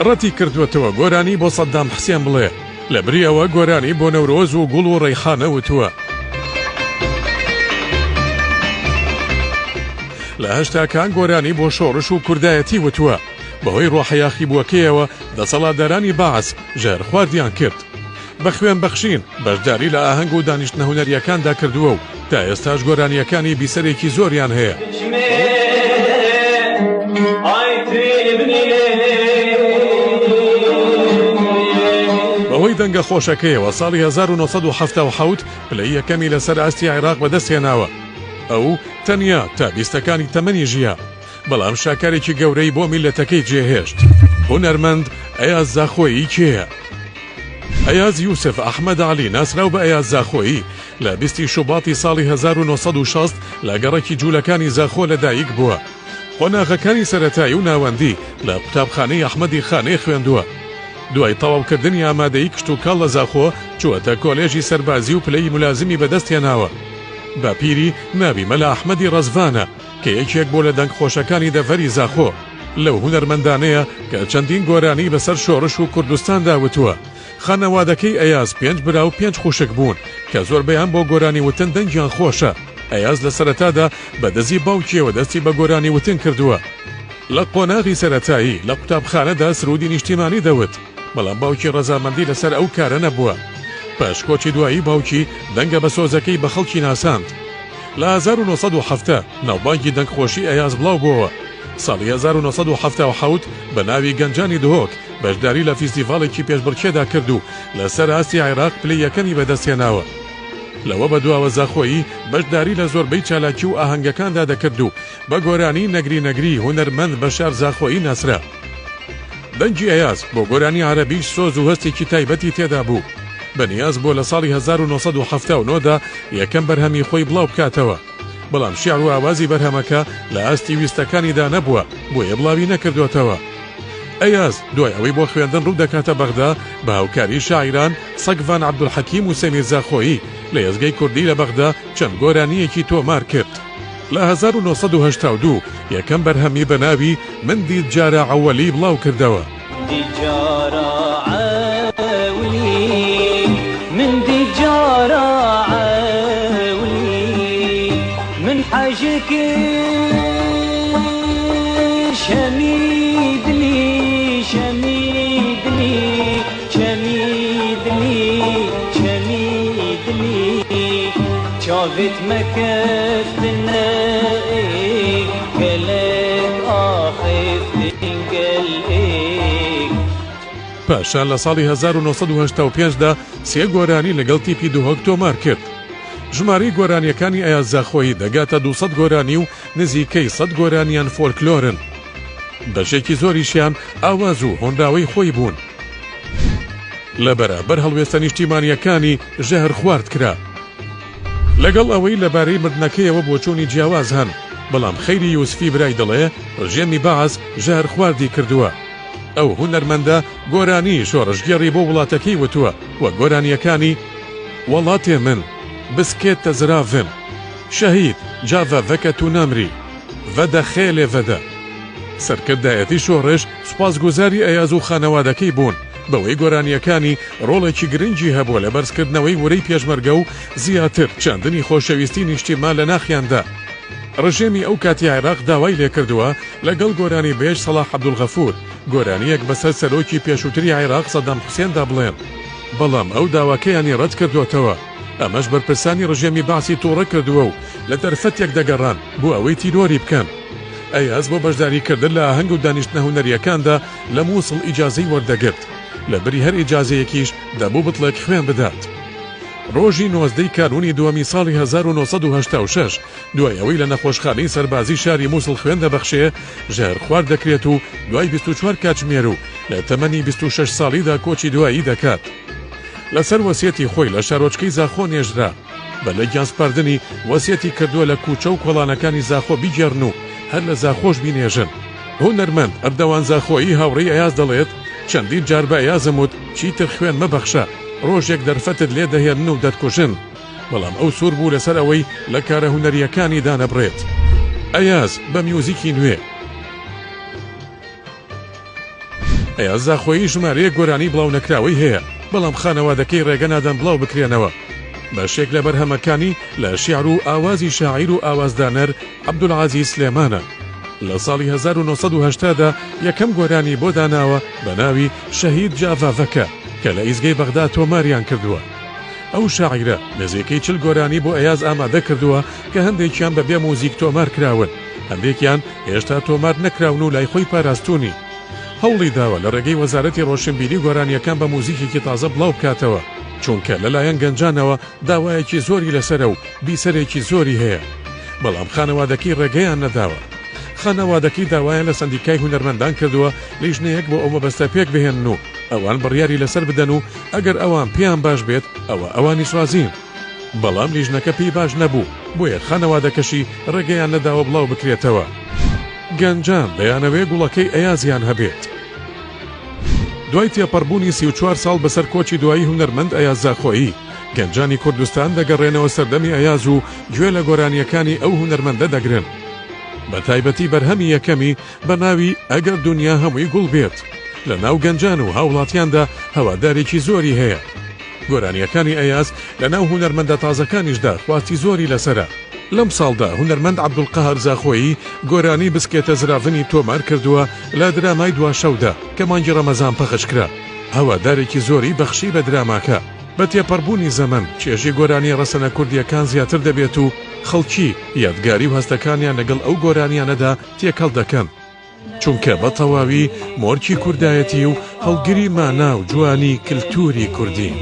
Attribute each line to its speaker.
Speaker 1: ڕەتی کردووەتەوە گۆرانی بۆ سەدام حسێن بڵێ، لەبری ئەوە گۆرانی بۆ نەورۆز و گوڵ و ڕەیحانە وتووە. لە هەشتاکان گۆرانی بۆ شۆڕش و کوردایەتی وتووە، بەهۆی ڕۆحە یاخیبووەکەیەوە دەسەڵاتدارانی بەعس ژەهرخواردیان کرد. بە خوێن بەخشین بەشداری لە ئاهەنگ و دانیشتنە هونەرییەکاندا کردووە و تا ئێستاش گۆرانییەکانی بیسەرێکی زۆریان هەیە. بەهۆی دەنگە خۆشەکەیەوە ساڵی 1977 پلەی یەکەمی لەسەر ئاستی عێراق بەدەستهێناوە. ئەو تەنیا تا بیستەکانی تەمەنی ژیا. بەڵام شاکارێکی گەورەی بۆ میللەتەکەی جێهێشت. هونەرمەند ئەیاز زاخۆیی کێیە؟ ئەیاز یوسف ئەحمەد عەلی ناسراو بە ئەیاز زاخۆیی لە بیستی شوباتی ساڵی 1960 لە گەڕەکی جوولەکانی زاخۆ لەدایک بووە. قۆناغەکانی سەرەتایی و ناوەندی لە قوتابخانەی ئەحمەدی خانێ خوێندووە. دوای تەواوکردنی ئامادەیی کشتوکاڵ لە زاخۆ چووەتە کۆلێژی سەربازی و پلەی مولازمی بەدەستهێناوە. باپیری ناوی مەلا ئەحمەدی ڕەزڤانە. کە یەکێک بوو لە دەنگخۆشەکانی دەڤەری زاخۆ، لەو هونەرمەندانەیە کە چەندین گۆرانیی بەسەر شۆڕش و کوردستاندا وتووە. خانەوادەکەی ئەیاز پێنج برا و پێنج خوشک بوون، کە زۆربەیان بۆ گۆرانی وتن دەنگیان خۆشە. ئەیاز لە سەرەتادا بە دزی باوکیەوە دەستی بە گۆرانی وتن کردووە. لە قۆناغی سەرەتایی لە قوتابخانەدا سروودی نیشتیمانی دەوت، بەڵام باوکی ڕەزامەندی لەسەر ئەو کارە نەبووە. پاش کۆچی دوایی باوکی، دەنگە بەسۆزەکەی بە خەڵکی ناساند. لە 1970 ناوبانگی دەنگخۆشی ئەیاز بڵاو بۆوە. ساڵی 1977 بە ناوی گەنجانی دهۆک بەشداری لە فیستیڤاڵێکی پێشبڕکێدا کرد و لەسەر ئاستی عێراق پلەی یەکەمی بەدەستهێناوە. لەوە بەدواوە زاخۆیی بەشداری لە زۆربەی چالاکی و ئاهەنگەکاندا دەکرد و بە گۆرانی نەگری نەگری هونەرمەند بەشار زاخۆیی ناسرا. دەنگی ئەیاز بۆ گۆرانی عەرەبیش سۆز و هەستێکی تایبەتی تێدا بوو. بەنیاز بووە لە ساڵی 1979 دا یەکەم بەرهەمی خۆی بڵاو بکاتەوە، بەڵام شیعر و ئاوازی بەرهەمەکە لە ئاستی ویستەکانیدا نەبووە، بۆیە بڵاوی نەکردۆتەوە. ئەیاز دوای ئەوەی بۆ خوێندن ڕوو دەکاتە بەغدا، بە هاوکاری شاعیران سەگڤان عەبدولحەکیم و سەمیر زاخۆیی لە ئێزگەی کوردی لە بەغدا چەند گۆرانییەکی تۆمار کرد. لە 1982 یەکەم بەرهەمی بە ناوی من دیت جارا عەوەلی بڵاو کردەوە. پاشان لە ساڵی 1985 دا سێ گۆرانی لەگەڵ تیپی دهۆک تۆمار کرد. ژمارەی گۆرانییەکانی ئەیاز زاخۆیی دەگاتە 200 گۆرانی و نزیکەی 100 گۆرانیان فۆلکلۆرن. بەشێکی زۆریشیان ئاواز و هۆنراوەی خۆی بوون. لە بەرامبەر هەڵوێستە نیشتیمانییەکانی ژەهرخوارد کرا. لەگەڵ ئەوەی لەبارەی مردنەکەیەوە بۆچوونی جیاواز هەن، بەڵام خەیری یوسفی برای دەڵێ ڕژێمی بەعس ژەهرخواردی کردووە. ئەو هونەرمەندە گۆرانیی شۆڕشگێڕی بۆ وڵاتەکەی وتووە، وەک گۆرانییەکانی، وەڵاتێ من، بسکێت تەزراڤم، شەهید، جاڤە ڤەکە تو نامری، ڤەدە خێلێ ڤەدە. سەرکردایەتی شۆڕش سوپاسگوزاری ئەیاز و خانەوادەکەی بوون بەوەی گۆرانییەکانی ڕۆڵێکی گرنگی هەبووە لە بەرزکردنەوەی ورەی پێشمەرگە و زیاتر چاندنی خۆشەویستی نیشتیمان لە ناخیاندا. ڕژێمی ئەو کاتی عێراق داوای لێکردووە لەگەڵ گۆرانیبێژ سەڵاح عەبدولغەفور گۆرانییەک بەسەر سەرۆکی پێشووتری عێراق سەدام حوسێندا بڵێن، بەڵام ئەو داواکەیانی ڕەتکردۆتەوە. ئەمەش بەرپرسانی ڕژێمی بەعسی توڕە کردووە و لە دەرفەتێک دەگەڕان بۆ ئەوەی تیرۆری بکەن. ئەیاز بۆ بەشداریکردن لە ئاهەنگ و دانیشتنە هونەرییەکاندا لە موسڵ ئیجازەی وەردەگرت، لە بری هەر ئیجازەیەکیش دەبوو بتڵێک خوێن بدات. ڕۆژی 19 ی کانوونی دووەمی ساڵی 1986 دوای ئەوەی لە نەخۆشخانەی سەربازی شاری موسڵ خوێن دەبەخشێ، ژەهرخوارد دەکرێت و دوای 24 کاتژمێر و لە تەمەنی 26 ساڵیدا کۆچی دوایی دەکات. لەسەر وەسیەتی خۆی لە شارۆچکەی زاخۆ نێژرا. بە لە گیانسپاردنی وەسیەتی کردووە لە کوچە و کۆڵانەکانی زاخۆ بیگێڕن و هەر لە زاخۆش بینێژن. هونەرمەند ئەردەوان زاخۆیی هاوڕێی ئەیاز دەڵێت، چەندین جار بە ئەیازم وت چیتر خوێن مەبەخشە، ڕۆژێک دەرفەتت لێ دەهێنن و دەتکوژن. بەڵام ئەو سوور بوو لەسەر ئەوەی لە کارە هونەرییەکانی دانەبڕێت. ئەیاز بە میوزیکی نوێ. ئەیاز زاخۆیی ژمارەیەک گۆرانی بڵاونەکراوەی هەیە، بەڵام خانەوادەکەی ڕێگە نادەن بڵاو بکرێنەوە. بەشێک لە بەرهەمەکانی لە شیعر و ئاوازی شاعیر و ئاوازدانەر عەبدولعەزیز سلێمانە. لە ساڵی 1980 دا یەکەم گۆرانی بۆ داناوە بە ناوی شەهید جاڤاڤەکە کە لە ئیزگەی بەغدا تۆماریان کردووە. ئەو شاعیرە نزیکەی 40 گۆرانی بۆ ئەیاز ئامادە کردووە کە هەندێکیان بە بێ موزیک تۆمار کراون، هەندێکیان هێشتا تۆمار نەکراون و لای خۆی پاراستوونی. هەوڵی داوە لە ڕێگەی وەزارەتی ڕۆشنبیری گۆرانییەکان بە موزیکێکی تازە بڵاو بکاتەوە، چونکە لەلایەن گەنجانەوە داوایەکی زۆری لەسەرە و بیسەرێکی زۆری هەیە، بەڵام خانەوادەکەی ڕێگەیان نەداوە. خانەوادەکەی داوایان لە سەندیکای هونەرمەندان کردووە لیژنەیەک بۆ ئەو مەبەستە پێکبهێنن و ئەوان بڕیاری لەسەر بدەن و ئەگەر ئەوان پێیان باش بێت ئەوە ئەوانیش ڕازین. بەڵام لیژنەکە پێی باش نەبوو، بۆیە خانەوادەکەشی ڕێگەیان نەداوە بڵاو بکرێتەوە. گەنجان دەیانەوێ گوڵەکەی ئەیازیان هەبێت. دوای تێپەڕبوونی 34 ساڵ بەسەر کۆچی دوایی هونەرمەند ئەیاز زاخۆیی، گەنجانی کوردستان دەگەڕێنەوە سەردەمی ئەیاز و گوێ لە گۆرانییەکانی ئەو هونەرمەندە دەگرن. بە تایبەتی بەرهەمی یەکەمی بە ناوی ئەگەر دونیا هەمووی گوڵ بێت لە ناو گەنجان و هاوڵاتیاندا هەوادارێکی زۆری هەیە. گۆرانییەکانی ئەیاز لە ناو هونەرمەندە تازەکانیشدا خواستی زۆری لەسەرە. لەم ساڵدا هونەرمەند عەبدولقەهار زاخۆیی گۆرانی بسکێتە زراڤنی تۆمار کردووە لە درامای دوا شەودا کە مانگی ڕەمەزان پەخش کرا هەوادارێکی زۆری بەخشی بە دراماکە. بە تێپەڕبوونی زەمەن چێژی گۆرانییە ڕەسەنە کوردییەکان زیاتر دەبێت و خەڵکی یادگاری و هەستەکانیان لەگەڵ ئەو گۆرانییانەدا تێکەڵ دەکەن. چونکە بە تەواوی مۆرکی کوردایەتی و هەڵگری مانا و جوانی کلتوری کوردین.